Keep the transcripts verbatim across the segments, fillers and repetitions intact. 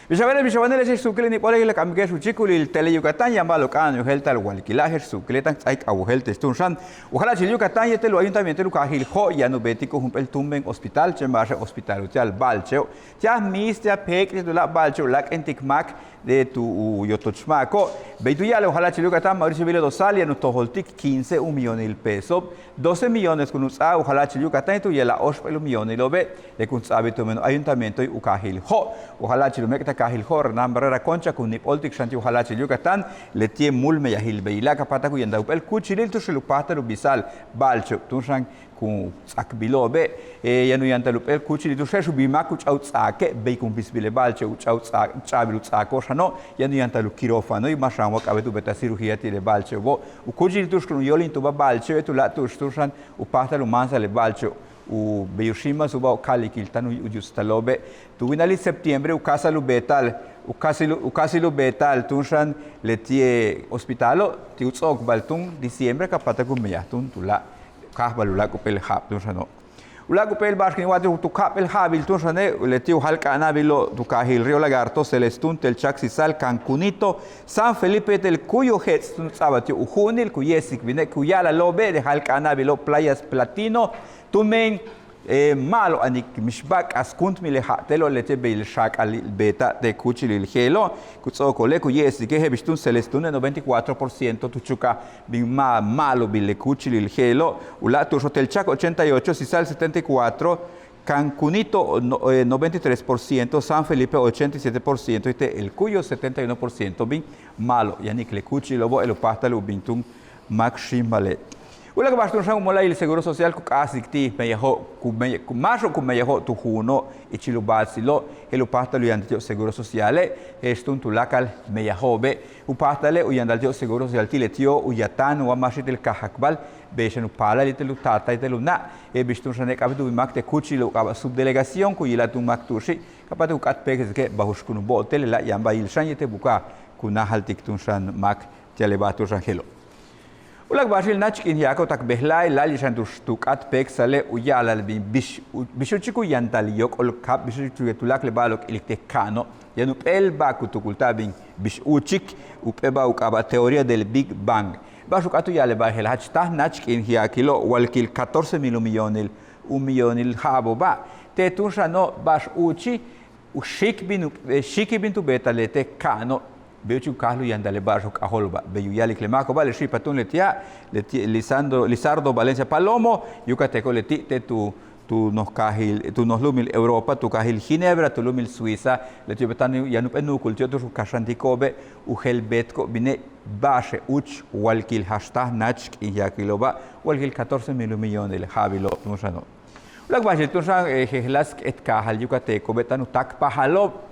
Bix a wéetel, bix a wane'ex, je'ex suukile' níib óolal le k amike'ex u chíikulil Tele Yucatán, yaan ba'al u k'a'ana'an u yéetel walikila', je'ex suukile' táan k ts'áaik a wojéelte'ex túun xan. U jala'achil Yucatán yéetel u ayuntamientoil u kaajil Jo' yaan u beetik jump'éel túumben hospital, chéen ba'axe' hospital utia'al ba'alche'o'. Ti'aj miis, ti'aj peek', ti'aj tuláak' ba'alche'o' u láak'intik máak de tu yotoch máaco'. Bey tu ya'alaj u jala'achil Yucatán Mauricio Vila Dosal yaan u tojoltik quince u millonil peso, doce millones kun u ts'áaj u jala'achil Yucatán yéetel u yéetel óoxp'éel u millonilo'obe', le kun ts'a'abil tumen u ayuntamientoil u kaajil Jo'. U jala'achil u méek'taj kaajil Jo' Hernán Barrera Concha kun níib óoltik xan ti' u jala'achil Yucatán leti'e' múul meyajil beyila', ka páajtal u yantal jump'éel kúuchilil tu'ux je'el u páajtal u bisa'al ba'alche'ob túun xan ku ts'akbilo'obe'. Yaan u yantal jump'éel kúuchilil tu'ux je'ex u bin máak ku ch'a'ab u ts'aake', bey kun bisbil le ba'alche'ob u ch'a'ab u ts'aak, ch'a'abil u ts'aako'ob xano'. Yaan u yantal u quirófanoil, máaxan wa k'a'abéet u beetaj cirugía ti' le ba'alche'obo'. U kúuchilil tu'ux kun u yóol in tuba ba'alche'ob yéetel tuláak' tu'ux túun xan u páajtal u máansa'al le ba'alche'ob u bey u xíimbas uba'ob káalikil táan u yutstalo'obe'. Tu winalil septiembre u káajsa'al u beeta'al, u káajsil, u káajsil u beeta'al túun xan leti'e' hospitalo', ti' u ts'o'okbal túun diciembre ka páajtal u meyaj túun tuláak' káajbal uláak' jump'éel ja'ab túun xano'. Uláak' jump'éel ba'ax kin wa'atik tu ka'ap'éel ja'abil túun xane', leti' u jáal k'a'ana'abilo' tu kaajil Río Lagarto, Celestún, Telchac, Sisal, Cancunito, San Felipe yéetel Cuyo je'ets' túun u ts'a'abal ti'ob u ju'unil ku ye'esik bine' ku ya'alalo'obe', le jáal k'a'ana'abilo' Playas Platino, tumen ma'alob yanik mixba'al k'aas kúuntmil le ja'ab te'elo', leti'e' bey le xaak'alil beeta'ab te' kúuchilil je'elo'. Ku ts'o'okole' ku ye'esike' je'el bix túun Celestune' noventa y cuatro por ciento tu chukaj bin ma', ma'alobil le kúuchilil je'elo'. Uláak' tu'uxo' Telchac ochenta y ocho, Sisal setenta y cuatro, Cancunito noventa y tres por ciento, San Felipe ochenta y siete por ciento, yéetel el Cuyo setenta y uno por ciento bin ma'alob yanik le kúuchililo'obo' je'el u páajtal u bin túun máak xíimbale'. Uláak' ba'ax túun xan u mola'ayil seguro social ku k'a'ajsik ti' meyajo', ku mey, máaxo'ob ku meyajo'ob tu juuno' ichil u baatsilo' je'el u páajtal u yantal ti'ob seguro sociale', je'ex túun tuláakal meyajo'obe'. U páajtale' u yantal ti'ob seguro social ti' leti'o' u yatan wa máax yéetel kaajakbal, bey xan u paalal yéetel u taatail yéetel u na', je'el bix túun xane' k'a'abéet u bin máak te' kúuchililo' u k'aaba' subdelegación ku yila'al túun máak tu'uxi', ka páajtal u k'áat péektsile' ba'ax kun u bo'otel lela' yaan ba'ax yil xan yéetel buka' ku náajaltik túun xan máak ti'al le ba'al túun xan je'elo'. Uláak' ba'axil náach k'iin ji'aako' tak bejla'e' láayli' xan tu'ux tu k'áat péektsale' u ya'alal bin bix, bix úuchik u yantal yóok'ol kaab, bix úuchik tuláakal le ba'alo'ob k ilik te' ka'ano'. Yaan jump'éel ba'al ku tukulta'al bin bix úuchik, jump'éel ba'al u k'aaba' teoría del Big Bang. Ba'ax u k'áat u ya'alal ba'al je'ela', jach táaj náach k'iin ji'aakilo', walkil catorce mil u millonil, u millonil ja'abo'oba'. Te' túun xano' ba'ax úuchi', u xiik bin u, xiikil bin tu beeta'al le te' ka'ano', bey úuchik u káajal u yantal le ba'axo'ob k'ajóolo'oba'. Bey u ya'alik le máako'oba' le xi'ipaj túun leti'e', leti' Lisandro, Lizardo Valencia Palomo, yucateco leti' te' tu, tu noj kaajil, tu noj lu'umil Europa, tu kaajil Ginebra, tu lu'umil Suiza, leti'obe' táan u yaan jump'éel nu'ukul ti'ob tu'ux u kaxantiko'obe' u jeel beetko'ob bine' ba'axe' úuch, walkil jach táaj náach k'iin ji'aakilo'oba', walkil catorce mil u millonil ja'abilo'ob túun xano'. Uláak' ba'axil túun xan jejeláas k éet kaajal yucateco'obe' táan u táakpajalo'ob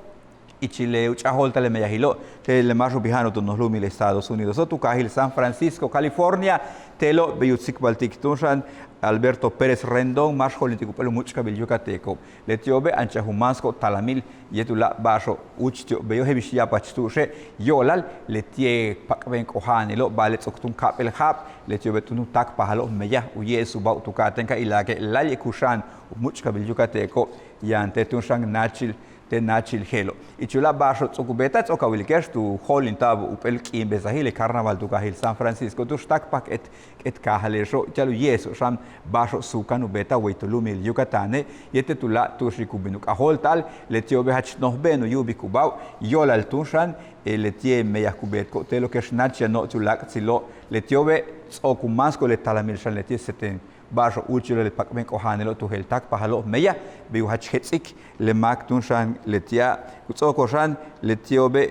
ichil le u ch'ajo'olta'al le meyajilo', te' le máax u bija'ano'ob tu noj lu'umil Estados Unidoso', tu kaajil San Francisco, California, te'elo' bey u tsikbaltik túun xan Alberto Pérez Rendón, máax jo'olintik jump'éel u múuch'kabil yucateco'ob. Leti'obe' anchaj u máansiko'ob talamil yéetel uláak' ba'axo'ob úuch ti'ob beyo', je'el bix ya'abach tu'uxe' yo'olal leti'e' pak'ben k'oja'anilo', ba'ale' ts'o'ok túun ka'ap'éel ja'ab, leti'obe' túun u táakpajalo'ob meyaj u ye'esubáajo'ob tu ka'atéen ka ila'ake' láayli' kuxa'an u múuch'kabil yucateco'ob yaan te' túun xan náachil, te' náachil je'elo'. Ichil uláak' ba'axo'ob ts'o'ok u beeta'al, ts'o'ok a wilike'ex tu jo'olinta'ab jump'éel k'iimbesajil le carnaval tu kaajil San Francisco tu'ux táakpaj k éet k éet kaajale'exo', ti'al u ye'eso'ob xan ba'axo'ob suukan u beeta'al way tu lu'umil Yucatane' yéetel tuláak' tu'uxi' ku bin u k'ajóolta'al, leti'obe' jach noj be'en u yu'ubikubáajo'ob yo'olal túun xan leti'e' meyaj ku beetko'ob te'elo' kex náach yano'ob tu láak'tsilo', leti'obe' ts'o'ok u máansiko'ob le talamil xan leti'e' seten ba'axo'ob úuchilo' le pak'ben k'oja'anilo' tu jeel táakpajalo'ob meyaj, bey u jach jets'ik le máak túun xan leti'a', ku ts'o'okol xan leti'obe'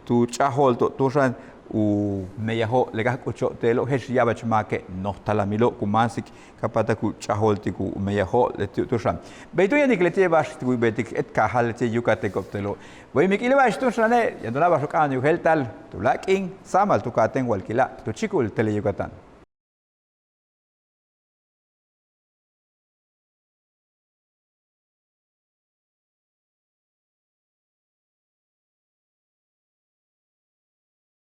tu ch'ajo'olto'ob túun xan u meyajo'ob le ka k'ucho'ob te'elo', je'ex ya'abach máake' noj talamilo'ob ku máansik ka páatak u ch'ajo'oltik u meyajo'ob leti'ob túun xan. Bey túun yanik leti'e' ba'ax ku beetik k éet kaajal leti'e' yucateco'ob te'elo'. Way mi k ilba'ex túun xane', yaan tuláakal ba'ax u k'a'ana'an u jéelta'al tuláakal k'iin, sáamal tu ka'atéen walkila' tu chíikul Tele Yucatán.